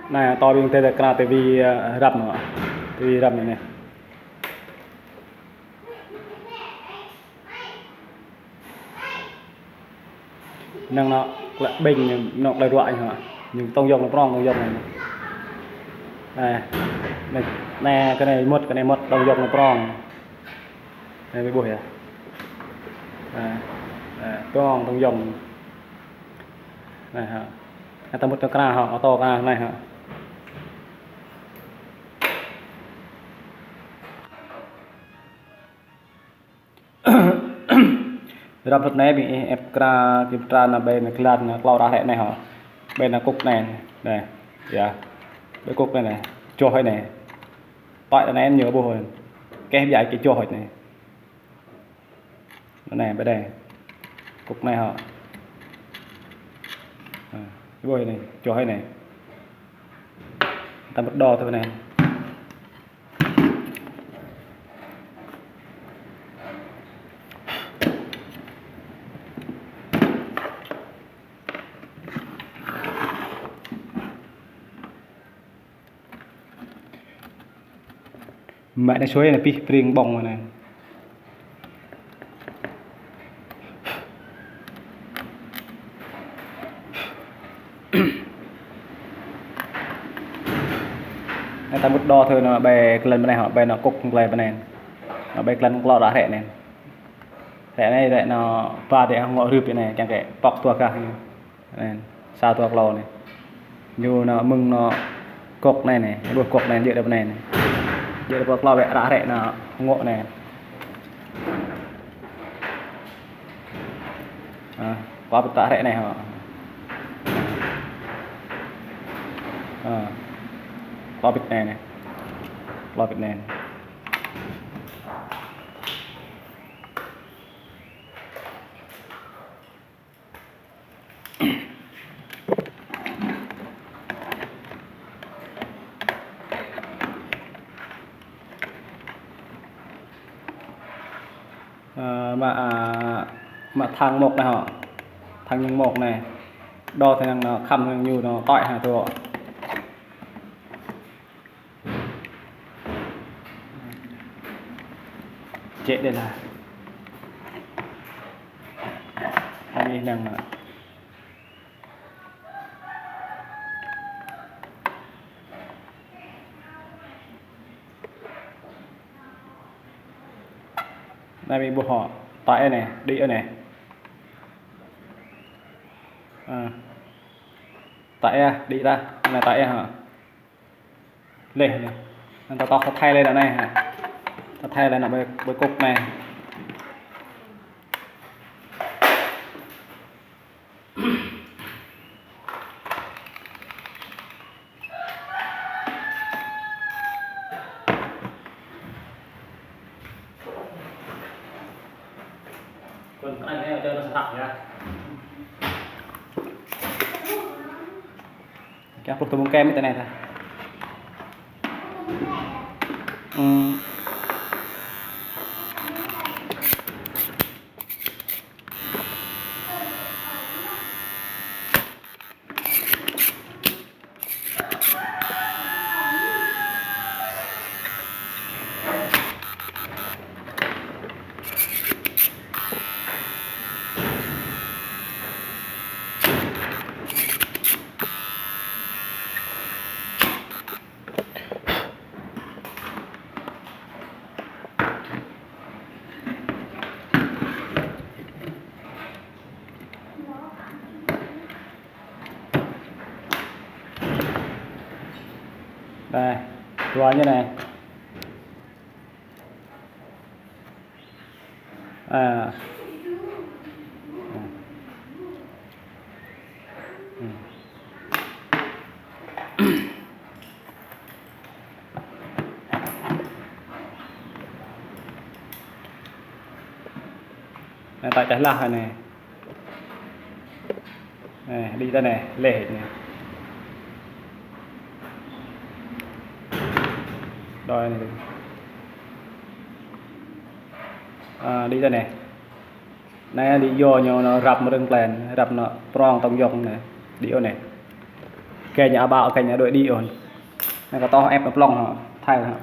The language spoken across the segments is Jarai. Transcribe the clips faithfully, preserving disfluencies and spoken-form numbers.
Anai, tơl ƀing tơlơi kra tivi, ơ, răm anai. Tivi răm anai. Năng anai, klă ƀing anai, anai klă ruă anai hă. Ñu tong yŏng anai prong, tong yŏng anai. Anai, anai, anai, kơ anai mŭt, kơ anai mŭt, tong yŏng anai prong. Anai, ƀu ƀuh yơh. Anai, anai, prong, tong yŏng. Anai hă. Anai ta mŭt kơ kra hă, ô tô kra anai hă. Răm hrup anai ƀing ih ĕp kra, kơyâo kra anai ƀơi anai glan anai klâo ră rĕ anai hă. Ƀơi anai kŭk anai. Anai. Yơh. Ƀơi kŭk anai anai. Čoh anai. Tŏ anai ñu ƀuh. Keh biă kơ čoh anai. Anai, ƀơi anai. Kŭk anai hă. Anai. Ƀuh anai. Čoh anai. Ta mŭt đo tui anai. Mă anai sui anai pih pring ƀơ̆ng anai. Anai ta mŭt đo tui anai ƀơi glan ƀơi anai hă, ƀơi anai kŭk glan ƀơi anai. Anai ƀơi glan klâo ră rĕ anai. Rĕ anai rĕ anai ba đe ngŏ rưp anai, čang kơ pŏk dua gah anai. Anai, sa dua klâo anai. Ñu anai mơ̆ng anai kŭk anai anai, ƀuh kŭk anai djơ̆ đơ̆p anai anai. Djơ̆ đơ̆p klâo ƀĕ ră rĕ anai ngŏ anai. Ă, klâo pĭt ră rĕ anai hă. Ă, klâo pĭt anai anai. Klâo pĭt anai anai. Ă, mă, ă, mă thang mŏk anai hă. Thang ñu mŏk anai. Đo tui năng anai, khăm tui năng ñu anai, tŏ hă tui. Čĕ đe lah. Anai năng anai. Anai ƀing ƀuh hă, tŏ anai, đĭ anai. Ă. Tŏ, đĭ tah, anai tŏ hă. Leh anai. Anŭn ta tŏ ta thai leh anai hă. Ta thai leh anai ƀơi, ƀơi kŭk anai. Kơ anai anai, čang anai sơrăk yơh. Čang pluh tơmŭng kem mĭt anai tah. Ưm. Đây, dua như này. À. Anai, tŏ čah lah anai. Anai, đĭ tah anai, leh anai. Đoi anai. À, đĭ tah anai. Anai, đĭ yua ñu anai rap mơ̆ng rơ̆ng klĕn, rap anai prong tong yŏng anai. Đĭ yua anai. Kênh a bao, kênh a đuôi đi ôn. Anai kâo tŏh ĕp nao plŏng hă, thay hă.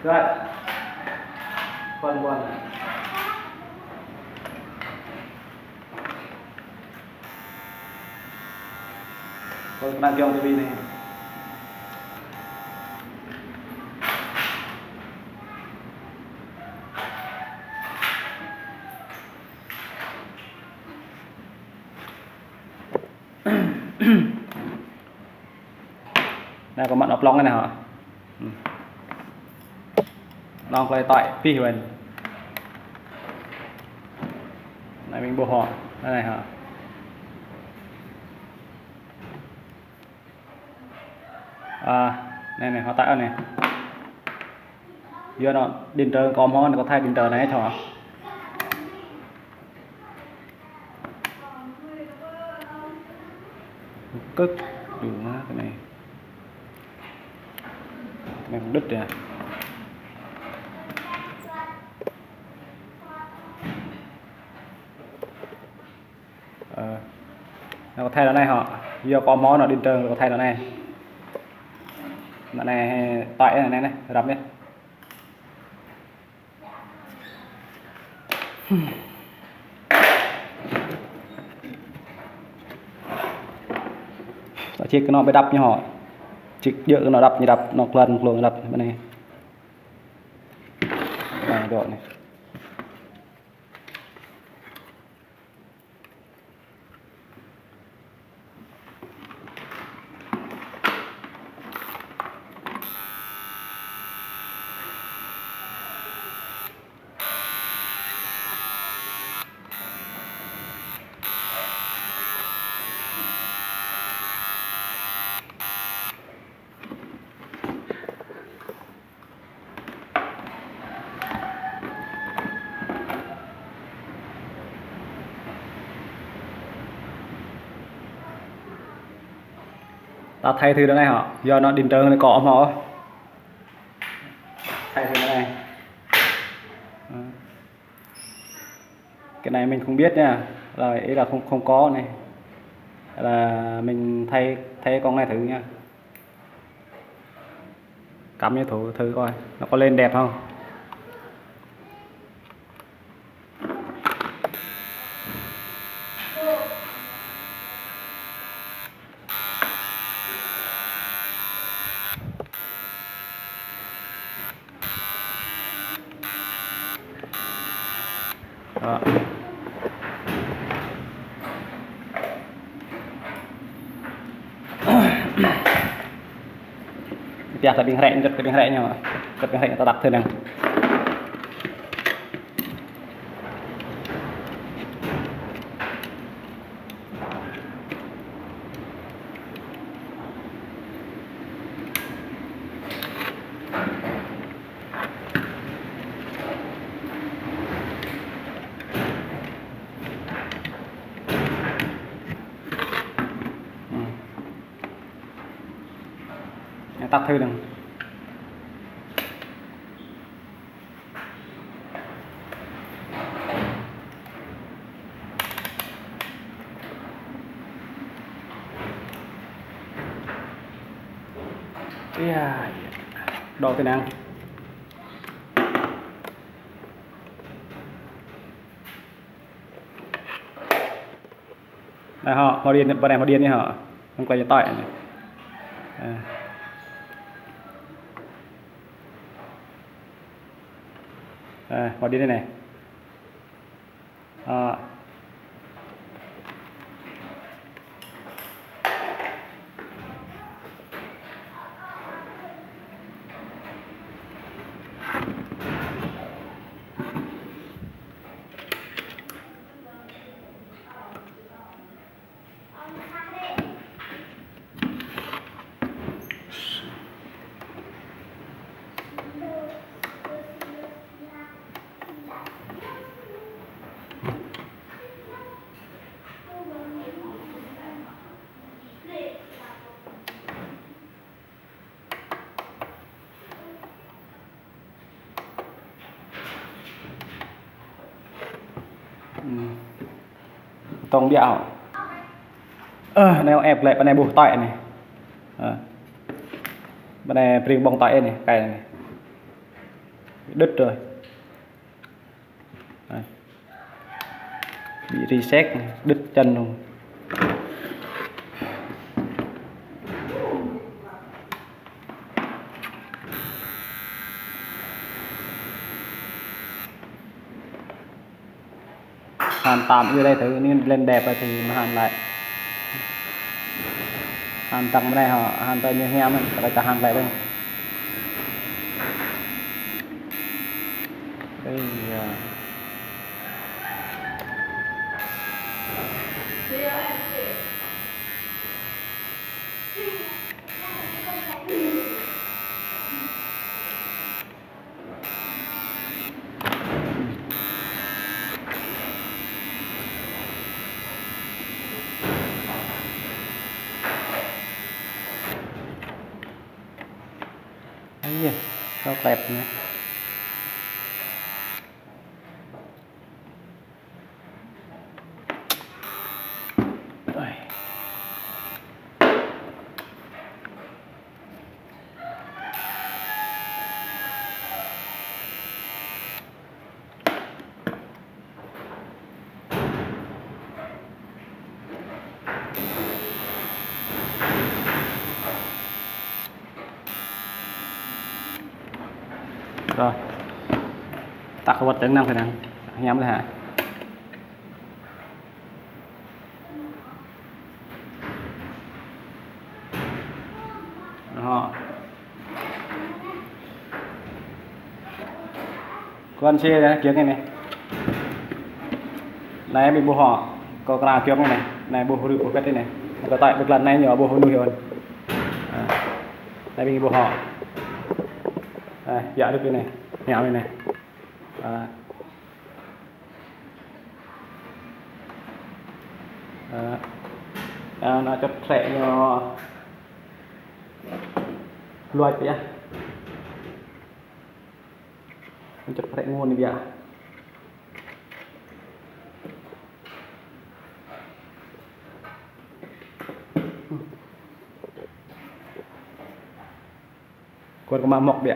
Rồi. Phần buồn. Thôi, đang kiông tivi này. Anai kâo mă nao plŏng anai hă. Hm. Nong klei tơi pih wen. Anai mĭn ƀuh hă. Anai hă. A, anai anai, hơtai anai. Yua anŭn điện trở kâo hmâo, kâo thay điện trở anai čô. Kơ̆k, djơ̆ mơ̆ kơ anai. Kơ anai kơ̆ng đĭt yơh. Ơ. Anai kâo thay anai hă. Yua kâo hmâo anŭn điện trở kâo thay anai. Anai tơi anai anai, răm anai. Ta čih kơ anŭn ƀu đăp ñu hă. Čih djơ̆ kơ anŭn đăp ñu đăp, anŭn klăn klông đăp anai. Anai dŏ anai. Ta thay thử anai hă, yua anŭn điện trở anai kâo hmâo. Thay thử anai. Cái này mình không biết nha, là ý là không không có này, là mình thay thay con này thử nha. Cắm vô thử thử coi nó có lên đẹp không. Đó. Pioh ta ƀing hrĕ, čut ta ƀing hrĕ ñu. Čut ƀing hrĕ ñu ta đăp thử năng. Ơ. Ñu tăp thử năng. Ia, ia. Đŏk thử năng. Anai hŏ, hmâo điện, bơnai hmâo điện anai hŏ. Hăng klei ñu tơi anai. Ơ. Ơ, hmâo điện anai. Ơ. Ừm. Tông biă hŏ. Ơ, anai ĕp glaĭ, bơnai ƀuh tơi anai. Ơ. Bơnai pring ƀơ̆ng tơi anai, kai anai. Đứt rồi. Anai. Bị reset, đứt chân luôn. Hàn tạm ư đây thử nên lên đẹp rồi thì mà hàn lại. Hàn tặng bên này hŏ, hàn tơi ñu hiam, rồi ta hàn lại đây. Đây, à. Anai, kâo klep anai. Rồi. Tăk wơ̆t tơ̆ng năng, tơ̆ng năng. Hiam lĕ hă. Hŏ. Kơ anai, kiăng anai. Anai ƀing ƀuh hŏ. Kơ kra kiăng anai. Anai ƀuh rư̆ ƀuh pĕt anai. Kơ tơi ƀơi lăn anai ñu ƀuh mơnuih yơh. Ơ. Anai ƀing ƀuh hŏ. Ơ, yă rư̆ anai. Hiam anai. Ơ. Ơ, anai čut hrĕ ñu luač biă. Čut hrĕ ngôn biă. Kuăt kơ mă mŏk biă